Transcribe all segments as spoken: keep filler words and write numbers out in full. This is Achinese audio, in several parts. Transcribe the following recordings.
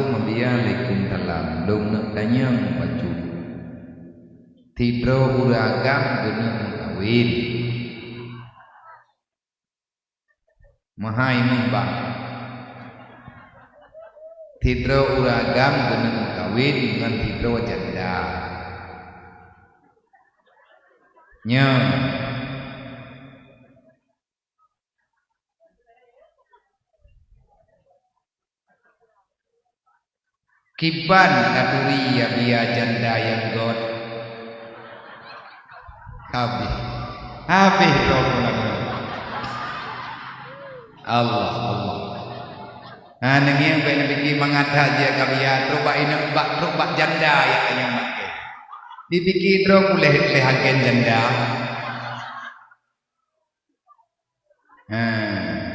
Assalamualaikum, waalaikumsalam. Lôn neuk tanyong bacut. Sidroe ureuëng agam geuneuk meukawen. Meuhai meuh bang. Sidroe ureuëng agam geuneuk meukawen ngon sidroe janda. Nyoe. Kiban taturi ya biya janda nyang göt. Habéh. Habéh droe pun lagoe. Allah, Allah. Ha, neungieng bèk neupike mangat that jih ka biya, trok bak inong, bak, trok bak janda ya nyang makai. Dipike droe kuleh leh agen janda. Ha,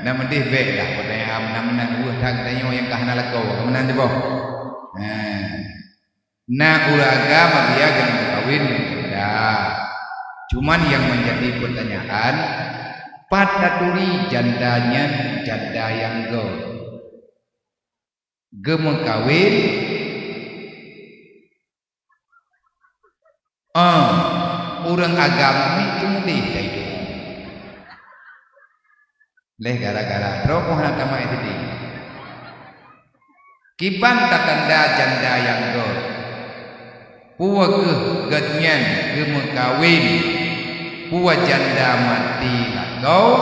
na meudeh bèk lah, peutanyaan na meunan weueh that geutanyoe nyang ka hana lakoe, ka meunan teuh boh. Ha. Na ureuëng agam biya geuneuk meukawen ngon janda. Cuman nyang menjadi peutanyaan, pat taturi janda nyan janda nyang göt. Geumeukawen Ah, ureuëng agam nyoe teumudeh laju. Leh gara-gara droe pun hana tamai sideh. Kiban tatanda janda nyang göt. Peue kheueh geuhnyan geumeukawen? Peue janda maté lakoe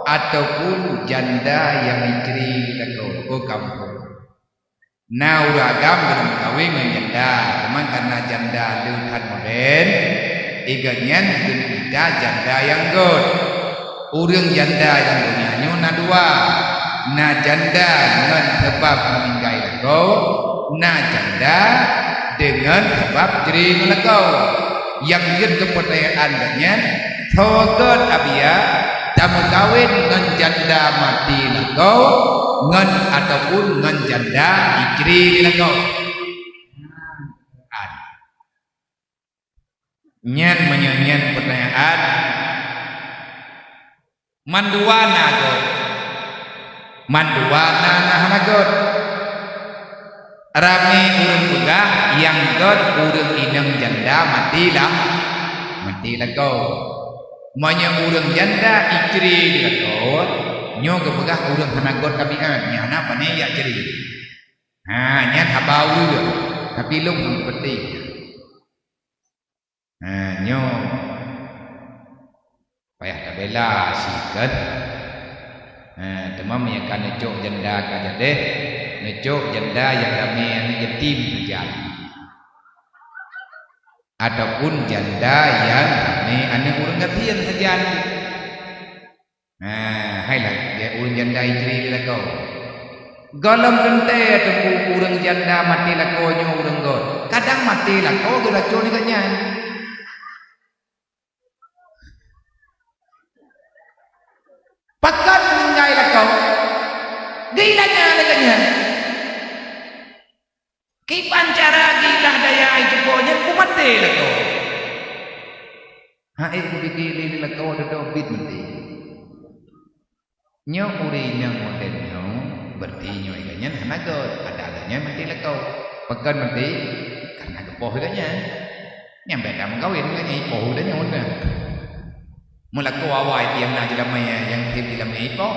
ataupun janda nyang icre lakoe? Ko kampung. Na ureuëng agam geuneuk meukawen ngon janda, teuma kareuna janda le that modern, i geuhnyan geuneuk mita janda nyang göt. Ureuëng janda lam donya nyoe na dua, na janda ngon sabab meuninggai lakoe, na janda deungon sabab cre lakoe. Nyang jeuet keu peutanyaan geuhnyan, soe göt abiya tameukawen ngon janda maté lakoe ngon ataupun ngon janda icre lakoe? Nyan meunyoe nyan peutanyaan, mandua na göt. Mandua na, na hana göt. Ramé ureuëng peugah nyang göt ureuëng inong janda maté lah, maté lakoe. Meunyoe ureuëng janda icre lakoe, nyoe geupeugah ureuëng hana göt tabiat, nyang hana pane jak cre. Ha, nyan haba ureuëng, tapi lôn hana peureulée. Ha, nyoe payah tabela sikon. Ha, teuma meunyoe ka neucok janda ka jadeh, neucok janda nyang ramé aneuëk yatim sajan. Ataupun janda nyang ramé aneuëk ureuëng gasien sajan. Ha, hai lah, ya ureuëng janda icre lakoe. Gohlom teuntée teungku ureuëng janda maté lakoe nyoe ureuëng göt. Kadang maté lakoe geuracon geuhnyan. Pakon meuninggai lakoe? Geuilanya lé geuhnyan. Kiban cara geuilah daya ié cupo nyan peumaté lakoe. Hai kupike lé lakoe dudoe bit maté. Nyoe ureuëng inong modern nyoe, berarti nyoe geuhnyan hana göt, ada geuhnyan maté lakoe. Pakon maté? Karena geupoh geuhnyan. Nyang bèk tameukawen ngon nyang ipoh geuhnyan. Meulakoe awai nyang na jeulamé nyang treb jeulamé ipoh.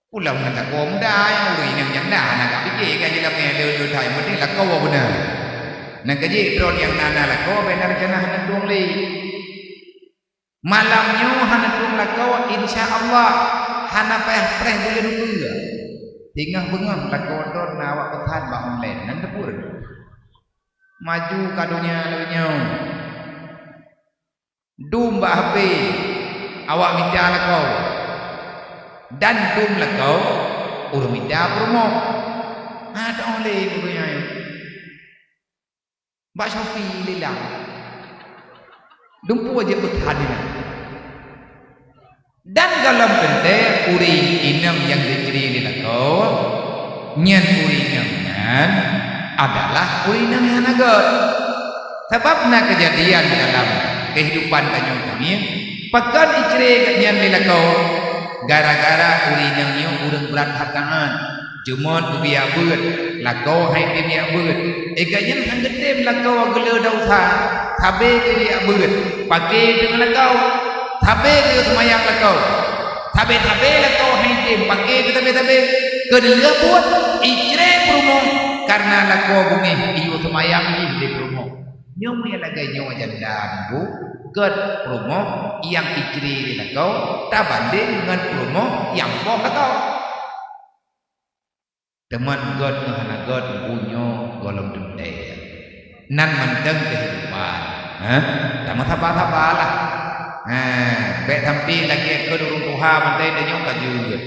Pulang ngon lakoe muda nyang ureuëng inong nyang na hana ka pike ka jeulamé le-le that, yang penting lakoe beuna. Nyan ka jeuet droe nyang na, na lakoe bèk na reuncana hana tueng lé. Malam nyoe hana tueng lakoe, insya Allah hana payah preh buleuen ukeue. Singoh beungoh lakoe droe na awak peusan bak online, nyan teupeu. Maju ka donya lagèe nyoe. Dum bak H P, awak mita lakoe. Dan dum lakoe, ureuëng mita peurumoh. Ha, teuh lé ureuëng nyan. Bak Shopee lila. Dumpeue jeuet peusan nyan. Dan gohlom teuntée ureuëng inong nyang geucre lé lakoe, nyan ureuëng inong nyan adalah ureuëng inong nyang hana göt. Sabab na keujadian dalam keuhidupan tanyoe keumieng, pakon icre geuhnyan lé lakoe, gara-gara ureuëng inong nyoe ureuëng brat that taát. Jeumot geubiak beuet, lakoe hai tém biak beuet. Eh, gobnyan han geutem lakoe geuleu desya, sabé geubiak beuet, paké teungoh lakoe. Sabé geuyue seumayang lakoe. Sabé-sabé lakoe hai tém, paké keu sabé-sabé. Keu lheueh buet, icré peurumoh, kareuna lakoe beungéh iyue seumayang jih lé peurumoh. Nyoe meunyo lagée nyoe janda nunggu, gét peurumoh nyang icré lé lakoe tabandeng ngon peurumoh nyang boh lakoe. Teuma gét ngon hana gét, nunggu nyoe gohlom teuntée. Nan mantong keuhidupan. Hah? Tameusabar-sabarlah. Hah, bék sampai lagée kheun ureuëng tuha mantong tanyoe ka jeuet.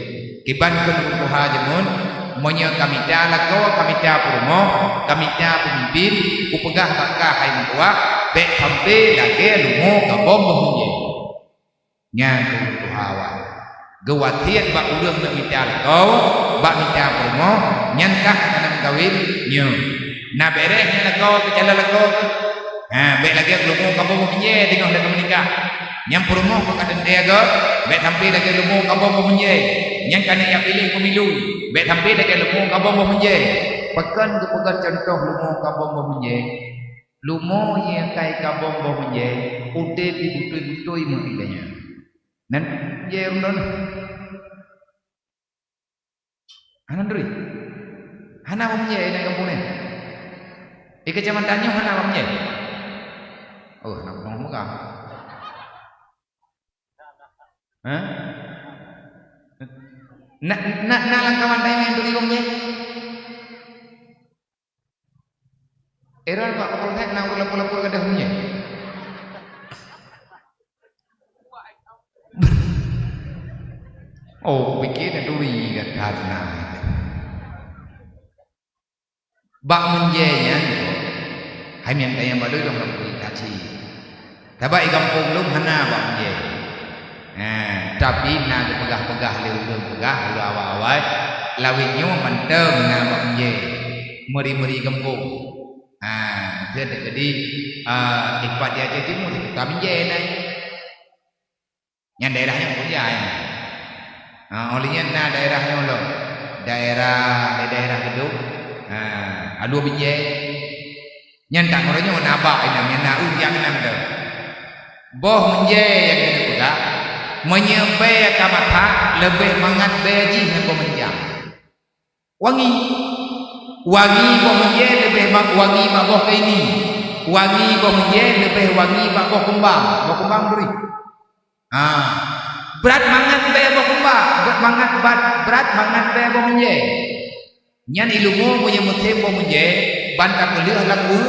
Kiban kheun ureuëng tuha jameun, meunyoe ka mita lakoe, ka mita peurumoh, ka mita peumimpén, kupeugah bak kah hai meutuah, bék sampai lagée lumoe kabong boh meunjée. Nyan kheun ureuëng tuha awai. Geuwasiet bak ureuëng neuk mita lakoe, bak mita peurumoh, nyan kah ka na meukawen, nyoe. Na béréh nyan lakoe keu calon lakoe. Ha, bék lagée lumoe kabong boh meunjée teungoh lé ka meunikah. Nyang peurumoh ka teuntée gét, bék sampai lagée lumoe kabong boh meunjée. Nyang ka neuk jak piléh pemilu, bék sampai lagée lumoe kabong boh meunjée. Pakon geupeugét cuntoh lumoe kabong boh meunjée? Lumoe nyang ka kabong boh meunjée, udeb beutôi-beutôi meuiéleumé. Nan meunjée rundon. Hana turi. Hana bak meunjée di gampông nyoe. Di keucamatan nyoe hana bak meunjée. Oh, hana bak meunjée. Hah? Na, na, na lam kawan tanyoe nyang turi bak meunjée? Ero bak Kapolsek na ureuëng lapor-lapor gadôh meunjée. Oh, pikir na turi gata na. Bak meunjée nyan, hai mian tayang balui dong lam kulit taci. Sabab di gampông lom hana bak meunjée. Ha, tapi na geupeugah-peugah lé ureuëng peugah, ureuëng awai-awai, lawét nyoe mantong na bak meunjée. Meuri-meuri gampông. Ha, jadi, ah, tempat di Aceh Timur, ka meunjée na. Nyan daerah nyan pun jai. Ha, oleh nyan na daerah nyoe lom. Daerah, daerah Geudong. Ha, Alue Binjai. Nyan tak ngon nyoe na bak inong, nyan na u jak inong tu. Boh meunjée nyang keuneuk peugah, meunyoe bée ka masak, leubeh mangat bée jih ngon boh meunjang. Wangi. Wangi boh meunjée leubeh ma-, wangi bak boh keini. Wangi boh meunjée leubeh wangi bak boh kumbang. Boh kumbang bri. Ha. Brat mangat bée boh kumbang, brat mangat, brat, brat mangat bée boh meunjée. Nyan ilumu meunyoe musém boh meunjée, ban tapeuleueh lam ueh,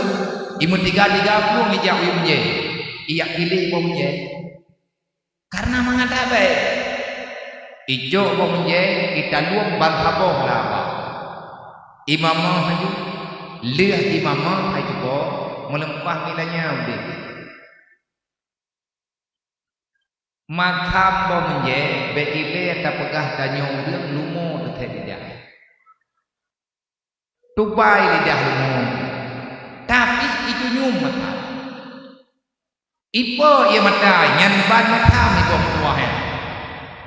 imeustiga-tiga plueng ijak ueh meunjée. Ijak piléh boh meunjée. Kareuna mangat bée. Icok boh meunjée, italeueng ban saboh laba. Imamah laju, lheueh imamah hai cuko, meuleumpah milanya udeb. Matham boh meunjée, bék ilée tapeugah tanyoe ureuëng lumoe teuthée lidah. Tubai lidah lumoe, tapi itunyum matham. Ipo ie mata nyan ban matham iboh meutuah nyan.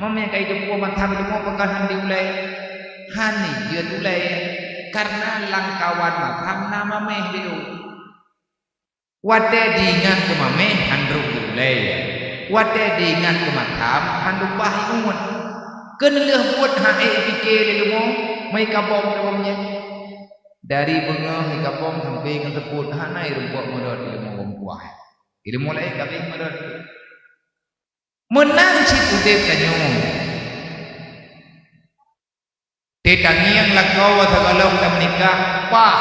Mameh ka iteupeue matham lumoe peugah han di ulée, han jeuet ulée, kareuna lam kawan matham na mameh di u. Watée diingat keu mameh han droe di ulée. Watée diingat keu matham han lumpah ingat. Keuneulheueh buet han ék pike lé lumoe, meuikabong lé lumoe nyan. Dari beungoh ikabong sampoe ngon seupôt hana irumpok meurot ilmu wong kuah. Ilmu laén ka pih meurot. Meunan cit udeb tanyoe. Teutangieng lakoe sigohlom tameunikah, pah.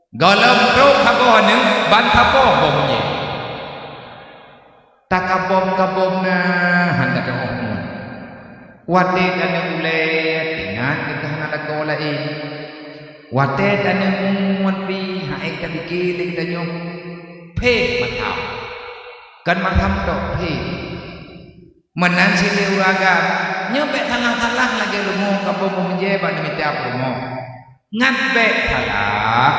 Gohlom trok saboh aneuk ban saboh boh meunjée. Takabom-kabom na hana teuoh ngon. Watée taneuk ulée, teuingat keu hana lakoe laén. Watée taneuk ngon pih, han ék tapike lé geutanyoe. Phét matham. Kon matham tok, phét. Meunan cit lé ureuëng agam, nyoe bék salah-salah lagée lumoe kabong boh meunjée bak neumita peurumoh. Ngat bék salah,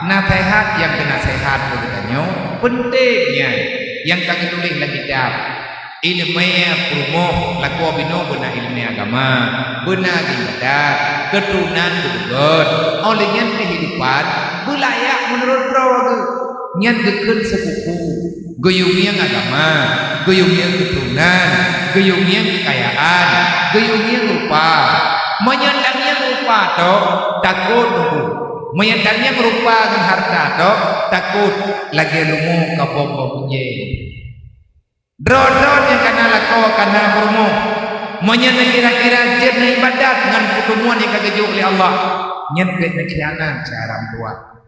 naseuhat nyang geunaseuhat keu geutanyoe peunteng nyan nyang ka geutuléh lam kitab. Ileumèe peurumoh lakoe binoe beuna ileumèe agama, beuna ibadat, keuturonan geubeugöt, 'oh lheueh nyan keuhidupan beulayak meunurot droe geuh. Nyan geukheun seupupu, geuyue ngieng agama, geuyue ngieng keuturonan, geuyue ngieng keukayaan, geuyue ngieng rupa. Meunyoe tangieng rupa tok, takot teungku. Meunyoe tangieng rupa ngon hareuta tok, takot lagèe lumoe ka bom-bom beunjeng. Droe-droe nyang ka na lakoe, ka na peurumoh, meunyoe neukira-kira jeuet neuibadat ngon peuteumuan nyang ka geujok lé Allah, nyan bèk neukhianat cara meutuah.